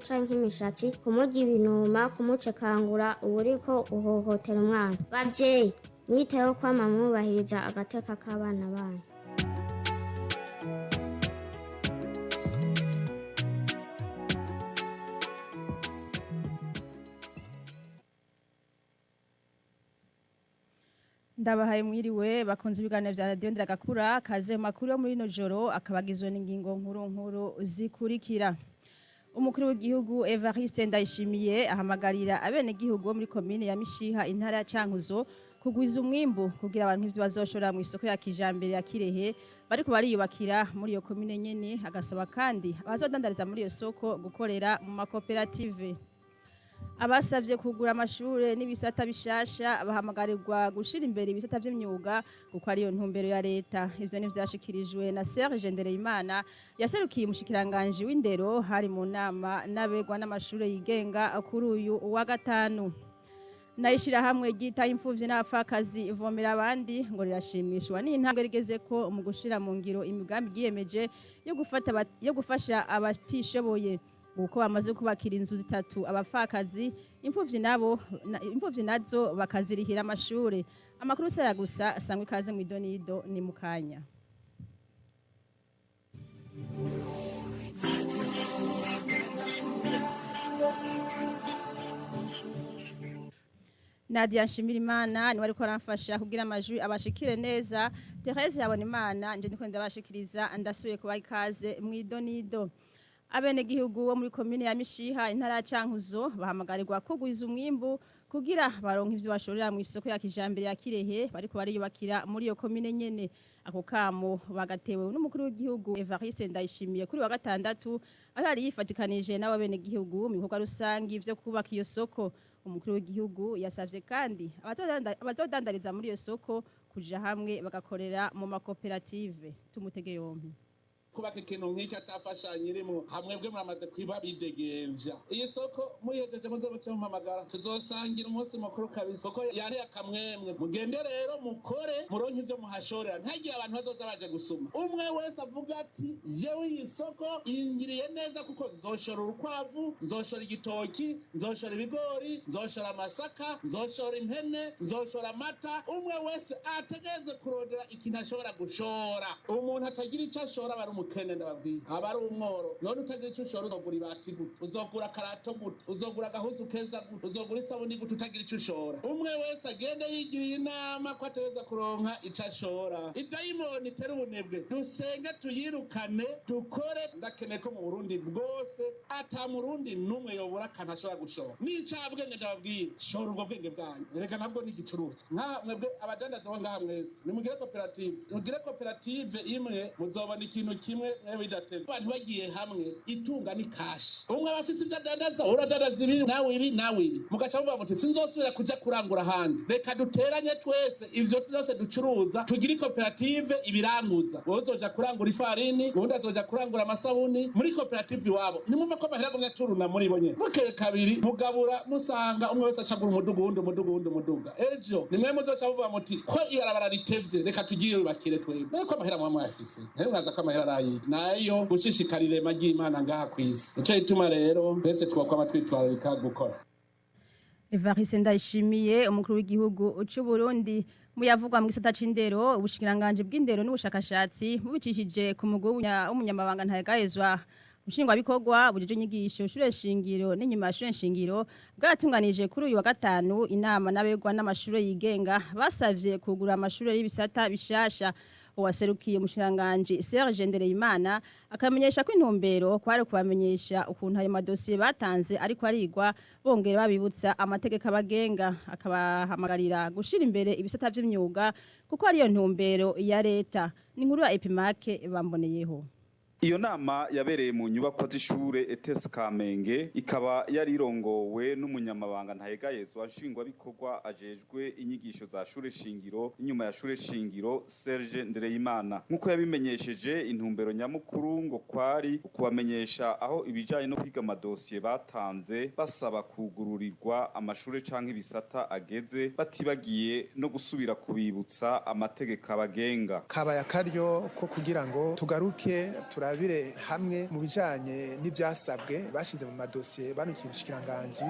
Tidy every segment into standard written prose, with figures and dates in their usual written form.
Canke imishatsi, kumurya ibinuma, kumucekangura, uba uriko uhohotera umwana. Bavyeyi, mwiteho kwama mwubahiriza agateka k'abana banyu. Ndabahaye mwiriwe bakunze ibiganiro vya Radio Ndiragakura. Kaze mu makuru yo muri ino joro, akaba agizwe n'ingingo nkuru nkuru zikurikira. Umukuru w'igihugu Evariste Ndayishimiye ahamagarira abenegihugu bo muri komine ya Mishiha, intara ya Cankuzo, kugwiza umwimbu kugira abantu ivyo bazoshora mu isoko ya kijambere ya Kirehe bariko bariyubakira muri iyo komine nyene. Agasaba kandi abazodandariza muri iyo soko gukorera mu makoperative. Abasavye kugura amashure n'ibisata bishasha bahamagarirwa gushira imbere ibisata vy'imyuga, kuko ariyo ntumbero ya leta. Ivyo ni vyashikirijwe na Serge Ndereyimana, yaserukiye umushikiranganji w'indero, hari mu nama n'abegwa n'amashure yigenga kuri uyu wa gatanu. Nayishirahamwe ryita imfuvyi n'abapfakazi ivomera abandi ngo rirashimishwa n'intambwe rigezeko mu gushira mu ngiro imigambi ryiyemeje yo gufasha abatishoboye, kuko bamaze kubakira inzu zitatu abapfakazi, imfuvyi nabo imfuvyi nazo bakazirihira amashure. Amakuru saya gusa, sangwe ikaze mu idonido ni mukanya. Nadia Nshimirimana niwe ariko aramfasha kugira amajwi abashikire neza. Therese Habonimana nje ndiko ndabashikiriza, ndasubiye kubaha ikaze mu idonido. Abenegihugu bo muri komine ya Mishiha, intara ya Cankuzo, bahamagarirwa kugwiza umwimbu kugira baronke ivyo bashorera mu isoko ya kijambere ya Kirehe bariko bariyubakira muri iyo komine nyene. Ako kamo bagatewe n'umukuru w'igihugu Evariste Ndayishimiye kuri wa gatandatu, aho yari yifatikanije n'abo benegihugu mu bikorwa rusangi vyo kubaka iyo soko. Umukuru w'igihugu yasavye kandi abazodandariza muri iyo soko kuja hamwe bagakorera mu makoperative. Tumutege yompi. Kubaka ikintu nk'icyo atafashanya irimo hamwe bwe muramaze kwiba bidegemvya. Iyi soko muyihejeje, muze muce mumpamagara, tuzosangira umunsi mukuru kabisa, kuko yari akamwemwe. Mugende rero mukore, muronke ivyo muhashorera. Ntagiye abantu bazoza baje gusuma, umwe wese avuga ati: "Jewe iyi soko ingiriye neza, kuko nzoshora urukwavu, nzoshora igitoki, nzoshora ibigori, nzoshora amasaka, nzoshora impene, nzoshora amata." Umwe wese ategereze kurondera ikintu ashobora gushora. Umuntu atagira icyo ashora aba ari umukene, ndababwiye, aba ari umworo. None utagira icyo ushora, uzogura ibati gute? Uzogura akarato gute? Uzogura agahuzu keza gute? Uzogura isabuni gute utagira icyo ushora? Umwe wese agende yigiriye inama ko ategereza kuronka icyo ashora. Idayimoni itera ubunebwe, dusenge tuyirukane, dukore. Ndakeneye ko mu Burundi bwose ata Murundi n'umwe yobura akantu ashobora gushora. N'icabwenge, ndababwira, shora ubwo bwenge bwanyu, reka nabwo ni igicuruzwa. Nkaha mwebwe abadandaza bo ngaha mwese, nimugire koperative, mugire koperative imwe, muzobona ikintu kimwe. Mwe bidatevye, abantu bagiye hamwe, itunga ni cash. Umwe aba afise ivyo adandaza, uradandaza ibi, nawe ibi, nawe ibi, mugaca muvuga muti: "Sinzosubira kuja kurangura ahandi, reka duteranye twese ivyo vyose ducuruza, tugire koperative ibiranguza." Wowe uzoja kurangura ifarini, uwundi azoja kurangura amasabuni muri koperative iwabo. Nimumva ko amahera agumye aturuna muri bo nyene. Bukeye kabiri mugabura, musanga umwe wese acagura umuduga, uwundi umuduga, uwundi umuduga. Ejo nimwe muzoca muvuga muti: "Ko ibarabara ritevye, reka tugiyubakire twebwe." Ariko amahera muba muyafise, ntimwaza ko amahera arayi nayo gushishikara irema ry'Imana ngaha kw'isi. Nico gituma rero twese twokwama twitwararika gukora. Evariste Ndayishimiye, umukuru w'igihugu c'u Burundi. Muyavugwa mu gisata c'indero, ubushikiranganje bw'indero n'ubushakashatsi, bubicishije ku mugwi w'umunyamabanga ntayegayezwa bikorwa bujejwe inyigisho shure shingiro n'inyuma ya shure shingiro, bwaratunganije kuri uyu wa gatanu inama n'abegwa n'amashure yigenga basavye kugura amashure y'ibisata bishasha. Uwaserukiye umushikiranganji Serge Ndereyimana akamenyesha ko intumbero kwari kubamenyesha ukuntu ayo madosiye batanze ariko arigwa, bongera babibutsa amategeko abagenga, akabahamagarira gushira imbere ibisata vy'imyuga kuko ariyo ntumbero ya leta. Ni inkuru ya Epimake bamboneyeho. Iyo nama yabereye mu nyubakwa z'ishure ETS Kamenge, ikaba yari irongowe n'umunyamabanga ntayegayezwa nshingwabikorwa ajejwe inyigisho za shure shingiro inyuma ya shure shingiro, Serge Ndereyimana. Nk'uko yabimenyesheje, intumbero nyamukuru ngo kwari ukubamenyesha aho ibijanye no kwiga amadosiye batanze basaba kugururirwa amashure canke ibisata ageze, batibagiye no gusubira kubibutsa amategeko abagenga. Kabaye akaryo ko kugira ngo tugaruke turabe turabire hamwe mu bijanye n'ivyasabwe bashize mu madosiye banukiye ubushikiranganji,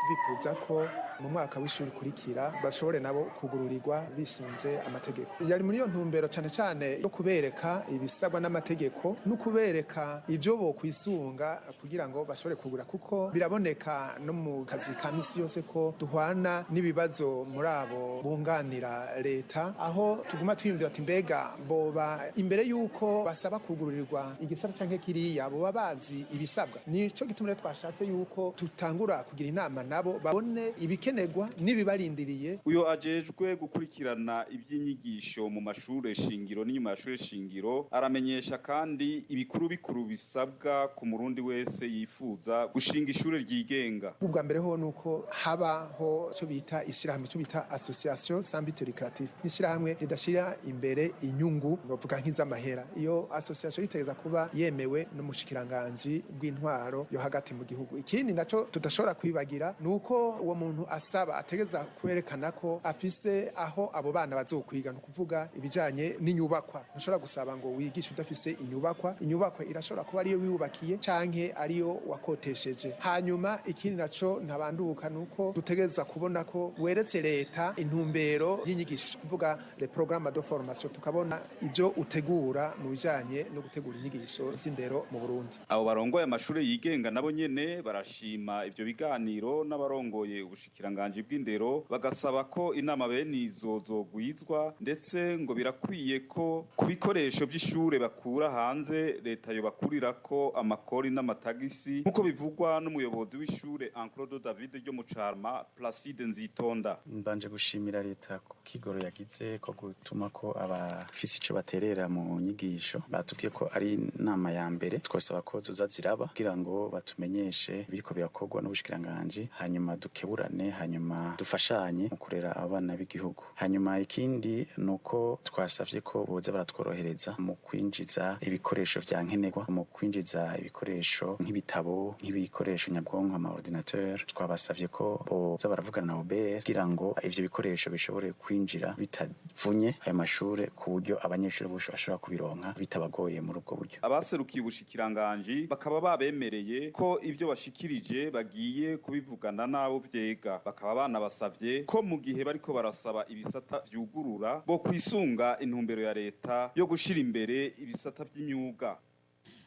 bifuza ko mu mwaka w'ishuri ukurikira bashobore nabo kugururirwa bisunze amategeko. Yari muri iyo ntumbero cane cane yo kubereka ibisabwa n'amategeko no kubereka ivyo bokwisunga kugira ngo bashobore kugura, kuko biraboneka no mu kazi ka misi yose ko duhwana n'ibibazo muri abo bunganira leta, aho tuguma twiyumvira ati mbega boba imbere yuko basaba kugururirwa igisata canke kiriya boba bazi ibisabwa. Nico gituma rero twashatse yuko tutangura kugira inama nabo babone ibikenerwa n'ibibarindiriye. Uyo ajejwe gukurikirana iby'inyigisho mu mashure shingiro n'inyuma ya shure shingiro aramenyesha kandi ibikuru bikuru bisabwa ku murundi wese yifuza gushinga ishure ryigenga. Ubwa mbere ho nuko habaho ico bita ishirahamwe, ico bita association sans but lucratif, n'ishirahamwe ridashira imbere inyungu bavuga nk'iz'amahera. Iyo association itegeza kuba yemewe n'umushikiranganji bw'intwaro yo hagati mu gihugu. Ikindi naco tudashobora kwibagira nuko uwo muntu asaba ategeza kwerekana ko afise aho abo bana bazokwiga, ni ukuvuga ibijanye n'inyubakwa. Ntushobora gusaba ngo wigishe udafise inyubakwa. Inyubakwa irashobora kuba ariyo wiyubakiye canke ariyo wakotesheje. Hanyuma ikindi naco ntabanduka nuko dutegereza kubona ko weretse leta intumbero y'inyigisho, kuvuga le programme de formation, tukabona ivyo utegura mu bijanye no gutegura inyigisho z'indero mu Burundi. Abo barongoye amashure yigenga nabo nyene barashima ivyo biganiro n'abarongoye ubushikiranganji bw'indero, bagasaba ko inama bene izo zogwizwa, ndetse ngo birakwiye ko ku bikoresho by'ishure bakura hanze leta yobakurirako amakori n'amatagisi, nk'uko bivugwa n'umuyobozi w'ishure Anclodo David ryo mu Carma, Placide Nzitonda. Mbanje gushimira leta ku kigoro yagize ko gutuma ko abafise ico baterera mu nyigisho. Batubwiye ko ari inama ya mbere, twosaba ko zoza ziraba kugira ngo batumenyeshe biriko birakorwa n'ubushikiranganji, hanyuma dukeburane, hanyuma dufashanye mu kurera abana b'igihugu. Hanyuma ikindi nuko twasavye ko boza baratworohereza mu kwinjiza ibikoresho vya nkenerwa, mu kwinjiza ibikoresho nk'ibitabo, nk'ibikoresho nyabwonko, ama ordinateur. Twabasavye ko boza baravugana na OBR kugira ngo ivyo bikoresho bishobore kwinjira bitavunye ayo mashure, ku buryo abanyeshuri bose bashobora kubironka bitabagoye muri ubwo buryo. Abaserukiye ubushikiranganji bakaba babemereye ko ibyo bashikirije bagiye kubivugana n'abo vyega, bakaba banabasavye ko mu gihe bariko barasaba ibisata vyugurura bo kwisunga intumbero ya leta yo gushira imbere ibisata vy'imyuga.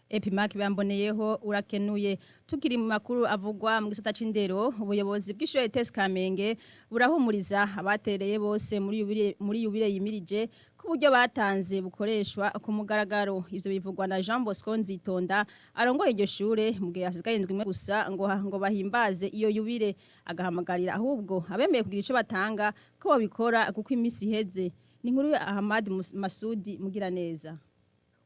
Epimark bamboneyeho urakenuye. Tukiri mu makuru avugwa mu gisata c'indero, ubuyobozi bw'ishure ETS Kamenge burahumuriza abatereye bose muri yubile yimirije ku buryo batanze bukoreshwa ku mugaragaro. Ivyo bivugwa na Jean Bosco Nzitonda arongoye iryo shure mu gihe hasigaye indwi imwe gusa ngo bahimbaze iyo yubile, agahamagarira ahubwo abemeye kugira ico batanga ko babikora kuko imisi iheze. Ni inkuru ya Ahmad Masudi Mugiraneza.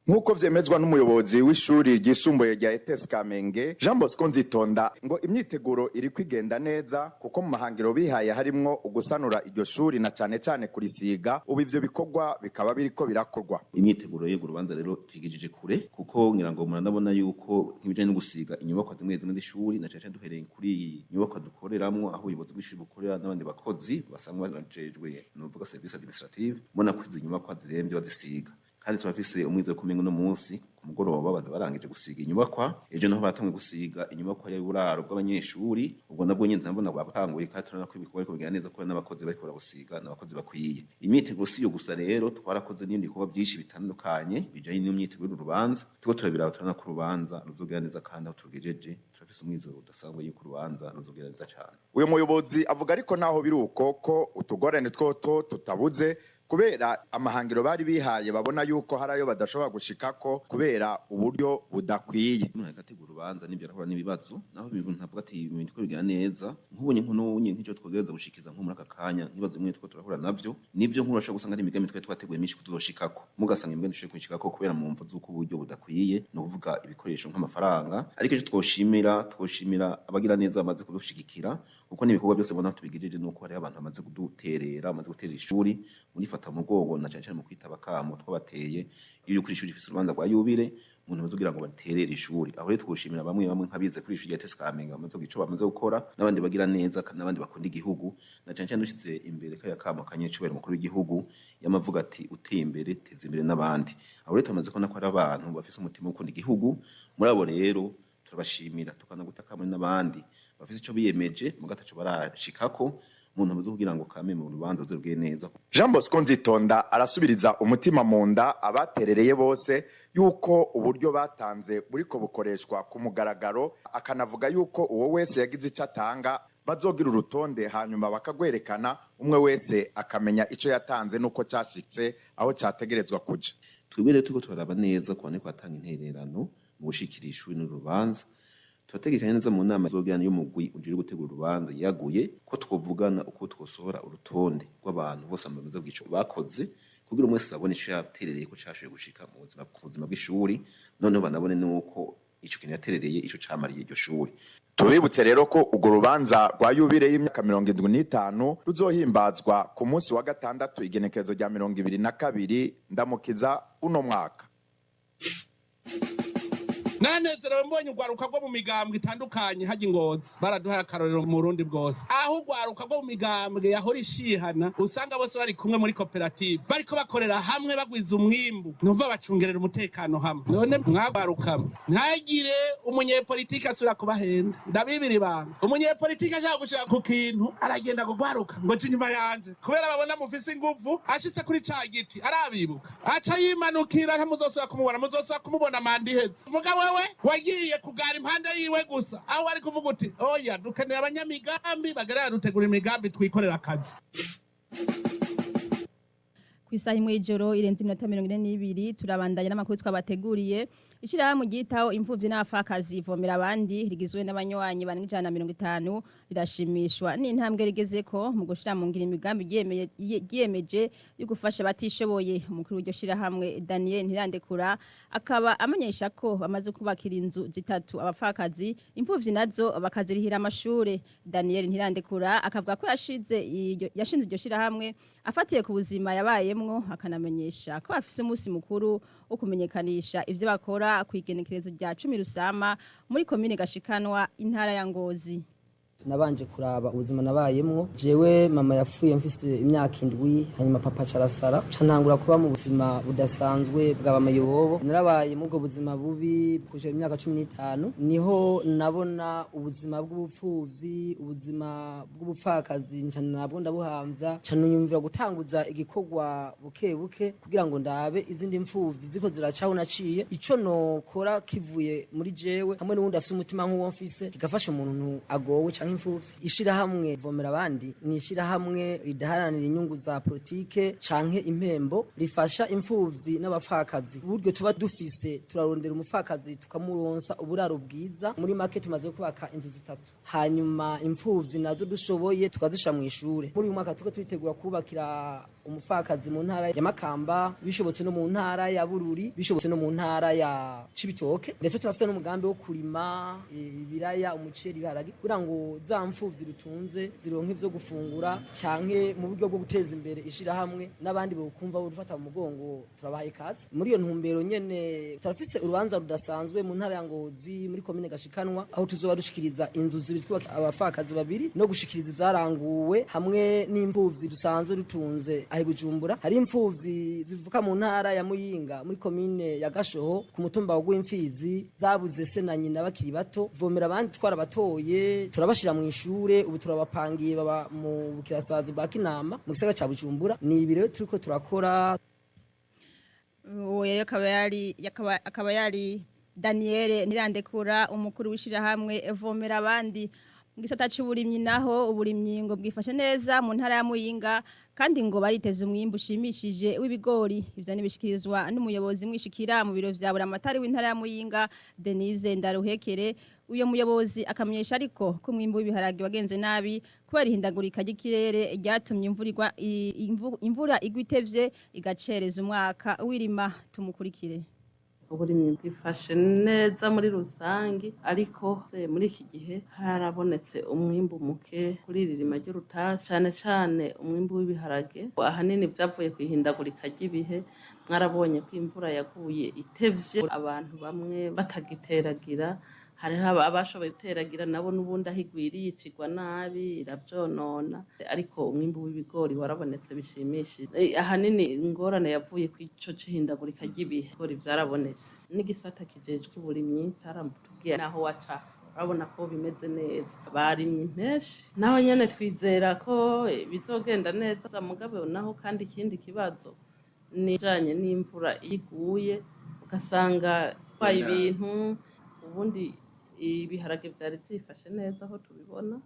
Nk'uko vyemezwa n'umuyobozi w'ishuri ryisumbuye rya ETS Kamenge, Jean Bosco Nzitonda, ngo imyiteguro iri kwigenda neza kuko mu mahangiro bihaye harimwo ugusanura iryo shuri na cane cane kurisiga. Ubu ivyo bikorwa bikaba biriko birakorwa. Imyiteguro y'urwo rubanza rero tuyigejeje kure, kuko ngira ngo muranabona yuko nk'ibijanye no gusiga inyubakwa zimwe zimwe z'ishuri, na cane cane duhereye kuri iyi nyubakwa dukoreramwo, aho ubuyobozi bw'ishuri bukorera n'abandi bakozi basanzwe bajejwe nuvuga service administrative, mbona ko izi nyubakwa ziremvye bazisiga. Kandi turafise umwizero ko umengo uno munsi ku mugoroba baza barangije gusiga inyubakwa, ejo naho batanguye gusiga inyubakwa y'uburaro bw'abanyeshuri. Ubwo nabwo nyene ndabona batanguye, kandi turabona ko ibikorwa bariko bigenda neza, ko n'abakozi bariko barabusiga n'abakozi bakwiye. Imyiteguro si yo gusa rero, twarakoze n'ibindi bikorwa byinshi bitandukanye bijanye n'imyiteguro y'urubanza. Turiko turabiraba, turabona ko urubanza ruzogenda neza, kandi aho turugejeje turafise umwizero udasanzwe yuko urubanza ruzogenda neza cane. Uyu muyobozi avuga ariko naho biri uko ko utugorane twoto tutabuze, kubera amahangiro bari bihaye babona yuko hari ayo badashobora gushikako kubera uburyo budakwiye. Umuntu ariko ategura urubanza n'ibyo arahura n'ibibazo, naho ibintu ntavuga ati ibintu ko bigenda neza. Nk'ubonye nk'unye nk'icyo twogereza gushikiza nko muri aka kanya, nk'ibibazo bimwe two turahura navyo nivyo, nk'ubu urashobora gusanga ari imigambi twari twateguye myinshi kutuzoshikako, mugasanga imigambi dushoboye kuyishikako kubera mu mvo z'uko uburyo budakwiye, ni ukuvuga ibikoresho nk'amafaranga. Ariko icyo twoshimira abagira neza bamaze kudushigikira, kuko n'ibikorwa byose mbona tubigejeje nuko hariho abantu bamaze kuduterera, bamaze gutera ishuri muri fata mugongo, na cyane cyane mu kwitaba kamo twabateye iyo kuri ishuri ifise urubanza rwa yubile. mu ntumbero zo kugira ngo baterere ishuri. Aho rero twoshimira bamwe bamwe nk'abize kuri ishuri rya ETS Kamenge bamaze kugira ico bamaze gukora, n'abandi bagira neza kandi n'abandi bakunda igihugu, na cane cane dushize imbere kaya kamo kanyecubahiro umukuru w'igihugu yamavuga ati uteye imbere teza imbere n'abandi. Aho rero tumaze kubona ko ari abantu bafise umutima wo gukunda igihugu. Muri abo rero turabashimira, tukanagutaka muri n'abandi bafise ico biyemeje mu gataco barashikako mu ntumbero zo kugira ngo kame mu rubanza ruzobwe neza. Jean Bosco Nzitonda arasubiriza umutima mu nda abaterereye bose yuko uburyo batanze buriko bukoreshwa ku mugaragaro, akanavuga yuko uwo wese yagize ico atanga bazogira urutonde hanyuma bakagwerekana, umwe wese akamenya ico yatanze nuko cashitse aho categerezwa kuja. Twebwe rero turiko turaraba neza ku bantu batanga intererano mu gushikira ishuri n'urubanza, turategekanya neza mu nama izogirana y'umugwi ujejwe gutegura urubanza yaguye ko twovugana uko twosohora urutonde rw'abantu bose bamaze kugira ico bakoze, kugira umwe wese abone ico yaterereye ko cashoboye gushika mu buzima ku buzima bw'ishuri, noneho banabone nuko ico kintu yaterereye ico camariye iryo shuri. Tubibutse rero ko urwo rubanza rwa yubile y'imyaka 75 ruzohimbazwa ku munsi wa gatandatu igenekerezo rya 22 Ndamukiza uno mwaka. Nanezerewe mbonye urwaruka rwo mu migambwe itandukanye hajya Ingozi, baraduhaye akarorero mu Burundi bwose, aho urwaruka rwo mu migambwe yahora ishihana usanga bose bari kumwe muri koperative, bariko bakorera hamwe bagwiza umwimbu, numva bacungerera umutekano hamwe. None mwagwarukamwe, ntagire umunyepolitike asubira kubahenda. Ndabibira ibanga, umunyepolitike ashaka gushika ku kintu aragenda kugwaruka ngo nje inyuma yanje, kubera babona mufise inguvu. Ashitse kuri ca giti arabibuka, aca yimanukira, ntimuzosubira kumubona, muzosubira kumubona manda iheze. Mugabo wewe wagiye kugara impande yiwe gusa, aho wari kuvuga uti oya, dukeneye abanyamigambi bagerera dutegura imigambi twikorera akazi. Ku isaha 1 y'ijoro irenze iminota 42, turabandanya n'amakuru twabateguriye. Ishirahamwe ryitaho imfuvyi n'abapfakazi ivomera abandi rigizwe n'abanywanyi barenga 150 rirashimishwa n'intambwe rigezeko mu gushira mu ngiro imigambi ryiyemeje yo gufasha abatishoboye. Umukuru w'iryo shirahamwe Daniel Ntirandekura akaba amenyesha ko bamaze kubakira inzu zitatu abapfakazi, imfuvyi nazo bakazirihira amashure. Daniel Ntirandekura akavuga ko yashinze iryo shirahamwe afatiye ku buzima yabayemwo, akanamenyesha ko bafise umunsi mukuru wo kumenyekanisha ivyo bakora ku igenekerezo rya 10 Rusama muri komine Gashikanwa, intara ya Ngozi. Nabanje kuraba ubuzima nabayemwo. Jewe mama yapfuye mfise imyaka 7, hanyuma papa carasara, ca ntangura kuba mu buzima budasanzwe bw'abamayobobo. Narabaye mu ubwo buzima bubi kuja imyaka 15, niho nabona ubuzima bw'ubupfuvyi, ubuzima bw'ubupfakazi, nca nabwo ndabuhamvya, ca niyumvira gutanguza igikorwa buke buke kugira ngo ndabe izindi mfuvyi ziko ziracaho naciye, ico nokora kivuye muri jewe hamwe n'uwundi afise umutima nk'uwo mfise, kigafasha umuntu agowe canke imfuvyi. Ishirahamwe vomera abandi ni ishirahamwe ridaharanira inyungu za politike canke impembo, rifasha imfuvyi n'abapfakazi. Uburyo tuba dufise turarondera umupfakazi tukamuronsa uburaro bwiza. Muri make tumaze kubaka inzu zitatu, hanyuma imfuvyi nazo dushoboye tukazisha mu ishure. Muri uyu mwaka turiko turitegura kubakira umupfakazi mu ntara ya Makamba, bishobotse no mu ntara ya Bururi, bishobotse no mu ntara ya Cibitoke. Ndetse turafise n'umugambi wo kurima ibiraya, umuceri, ibiharage, kugira ngo za mfuvyi rutunze zironke ivyo gufungura, canke mu buryo bwo guteza imbere ishirahamwe n'abandi bokumva bo mu mugongo turabahaye ikaze. Muri iyo ntumbero nyene turafise urubanza rudasanzwe mu ntara ya Ngozi muri komine Gashikanwa, aho tuzoba dushikiriza inzu zibiri twubaka abapfakazi babiri no gushikiriza ivyaranguwe hamwe n'imfuvyi dusanzwe dutunze aho i Bujumbura. Hari imfuvyi zivuka mu ntara ya Muyinga muri komine ya Gashoho ku mutumba wa Gwimfizi, zabuze se na nyina bakiri bato. Vomera abandi twarabatoye, turabashira mu ishure, ubu turabapangiye baba mu bukirasazi bwa Kinama mu gisagara ca Bujumbura. Ni ibi rero turiko turakora. Uwo rero akaba yari Daniel Ntirandekura, umukuru w'ishirahamwe vomera abandi. Mu gisata c'uburimyi naho, uburimyi ngo bwifashe neza mu ntara ya Muyinga, kandi ngo bariteze umwimbu ushimishije w'ibigori. Ivyo nibishikirizwa n'umuyobozi mwishikira mu biro vya Buramatari w'intara ya Muyinga, Denise Ndaruhekere. Uyo muyobozi akamenyesha ariko ko umwimbu w'ibiharage wagenze nabi kubera ihindagurika ry'ikirere ryatumye imvura igwa itevye igacereza umwaka w'irima. Tumukurikire. Uburimyi bwifashe neza muri rusangi, ariko muri iki gihe harabonetse umwimbu muke kuri iri rima ry'urutasi, cane cane umwimbu w'ibiharage. Ahanini vyavuye kw'ihindagurika ry'ibihe. Mwarabonye ko imvura yaguye itevye, abantu bamwe batagiteragira. Hariho abashoboye guteragira nabo n'ubundi aho igwiriye icigwa nabi, iravyonona. Ariko umwimbu w'ibigori warabonetse bishimishije. Ahanini ingorane yavuye kw'ico c'ihindagurika ry'ibihe. Ibigori vyarabonetse, n'igisata kijejwe uburimyi caratubwiye naho waca urabona ko bimeze neza, barimye impeshi naho nyene twizera ko bizogenda neza. Mugabo naho kandi ikindi kibazo nijanye n'imvura iyo iguye, ugasanga twaye ibintu. Ubundi ibiharage vyari vyifashe neza aho tubibona.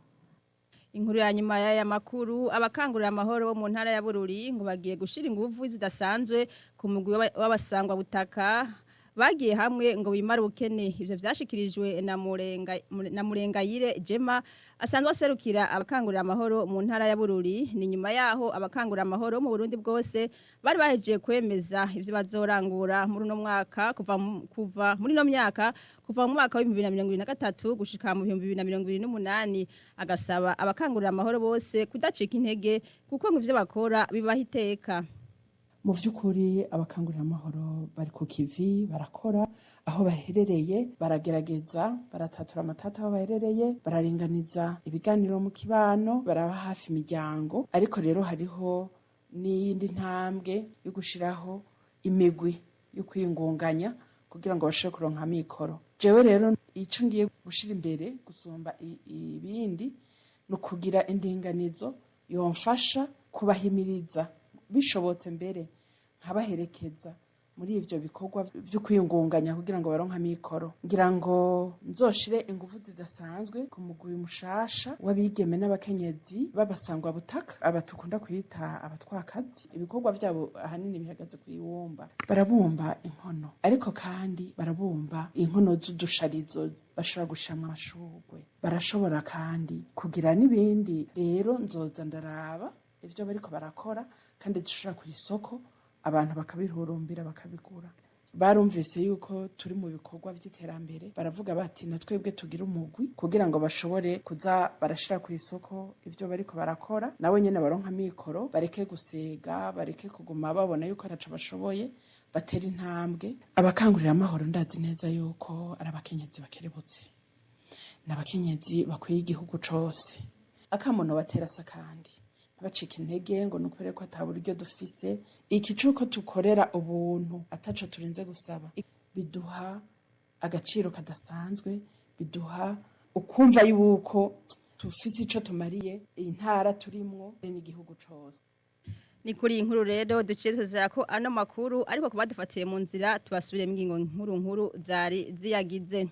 Inkuru ya nyuma y'aya makuru: abakangurira amahoro bo mu ntara ya Bururi ngo bagiye gushira inguvu zidasanzwe ku mugwi w'abasangwa butaka bagiye hamwe ngo bimare ubukene. Ivyo vyashikirijwe na Murengayire Jema, asanzwe aserukira abakangurira amahoro mu ntara ya Bururi. Ni nyuma yaho abakangurira amahoro mu Burundi bwose bari bahejeje kwemeza ivyo bazorangura muri uno mwaka, kuva muri no myaka, kuva mu mwaka wa 2023 gushika mu 2028. Agasaba abakangurira amahoro bose kudacika intege, kuko ngo ivyo bakora bibaha iteka. Mu by'ukuri abakangurira amahoro bari ku kivi, barakora aho baherereye, baragerageza, baratatura amatata aho baherereye, bararinganiza ibiganiro mu kibano, baraba hafi imiryango. Ariko rero hariho n'iyindi ntambwe yo gushiraho imigwi yo kwiyungunganya kugira ngo bashobore kuronka amikoro. Jewe rero ico ngiye gushira imbere gusumba ibindi ni ukugira indinganizo yomfasha kubahimiriza, bishobotse mbere nkabaherekeza muri ivyo bikorwa vyo kwiyungunganya kugira ngo baronke amikoro. Ngira ngo nzoshire ingufu zidasanzwe ku mugwi mushasha w'abigeme n'abakenyezi b'abasangwa butaka, aba tukunda kwita abatwakazi. Ibikorwa vyabo ahanini bihagaze kw'ibumba. Barabumba inkono, ariko kandi barabumba inkono z'udusharizo bashobora gushiramwo amashurwe, barashobora kandi kugira n'ibindi. Rero nzoza ndaraba ivyo bariko barakora kandi dushira ku isoko, abantu bakabihurumbira, bakabigura. Barumvise yuko turi mu bikorwa vy'iterambere, baravuga bati: "Na twebwe tugira umugwi", kugira ngo bashobore kuza barashira ku isoko ivyo bariko barakora, nabo nyene baronka amikoro, bareke gusega, bareke kuguma babona yuko ataco bashoboye, batera intambwe. Abakangurira amahoro ndazi neza yuko ari abakenyezi bakerebutse, ni abakenyezi bakwiye igihugu cose. Akamono batera sa kandi ntibacike intege ngo ni ukubera ko ata buryo dufise. Iki c'uko dukorera ubuntu, ataco turinze gusaba, biduha agaciro kadasanzwe, biduha ukumva yuko tufise ico tumariye intara turimwo n'igihugu cose. Ni kuri iyi nkuru rero duciye tuzera ko ano makuru, ariko kuba dufatiye mu nzira tubasubiremo ingingo nkuru nkuru zari ziyagize.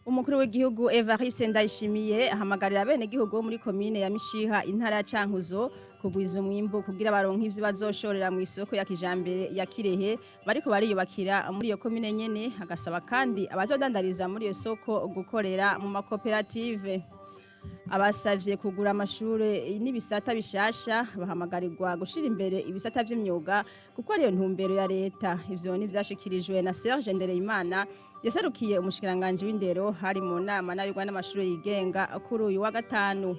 Umukuru w'igihugu Evariste Ndayishimiye ahamagarira bene gihugu bo muri komine ya Mishiha, intara ya Cankuzo, kugwiza umwimbu kugira baronke ivyo bazoshorera mu isoko ya kijambere ya Kirehe bariko bariyubakira muri iyo komine nyene. Agasaba kandi abazodandariza muri iyo soko gukorera mu makoperative. Abasavye kugura amashure n'ibisata bishasha bahamagarirwa gushira imbere ibisata vy'imyuga, kuko ariyo ntumbero ya leta. Ivyo nivyashikirijwe na Serge Ndereyimana, yaserukiye umushikiranganje w'indero, hari mu nama n'abigwa n'amashure yigenga kuri uyu wa gatanu.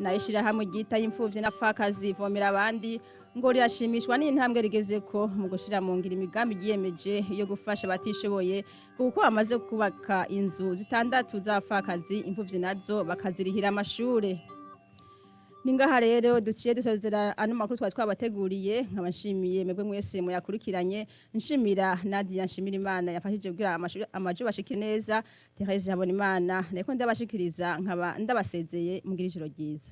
Nayo ishirahamwe ryita y'imfuvyi n'abapfakazi Vomera Abandi ngo rirashimishwa n'intambwe rigezeko mu gushira mu ngiro imigambi ryiyemeje yo gufasha abatishoboye, kuko bamaze kubaka inzu zitandatu z'abapfakazi, imfuvyi nazo bakazirihira amashure. Ningaha rero duciye dusozera ano makuru twari twabateguriye. Nkaba nshimiye mwebwe mwese muyakurikiranye, nshimira Nadia Nshimira Imana yafashije kugira amaju bashike neza. Therese Habonimana nariko ndabashikiriza, nkaba ndabasezeye. Mugira ijoro ryiza.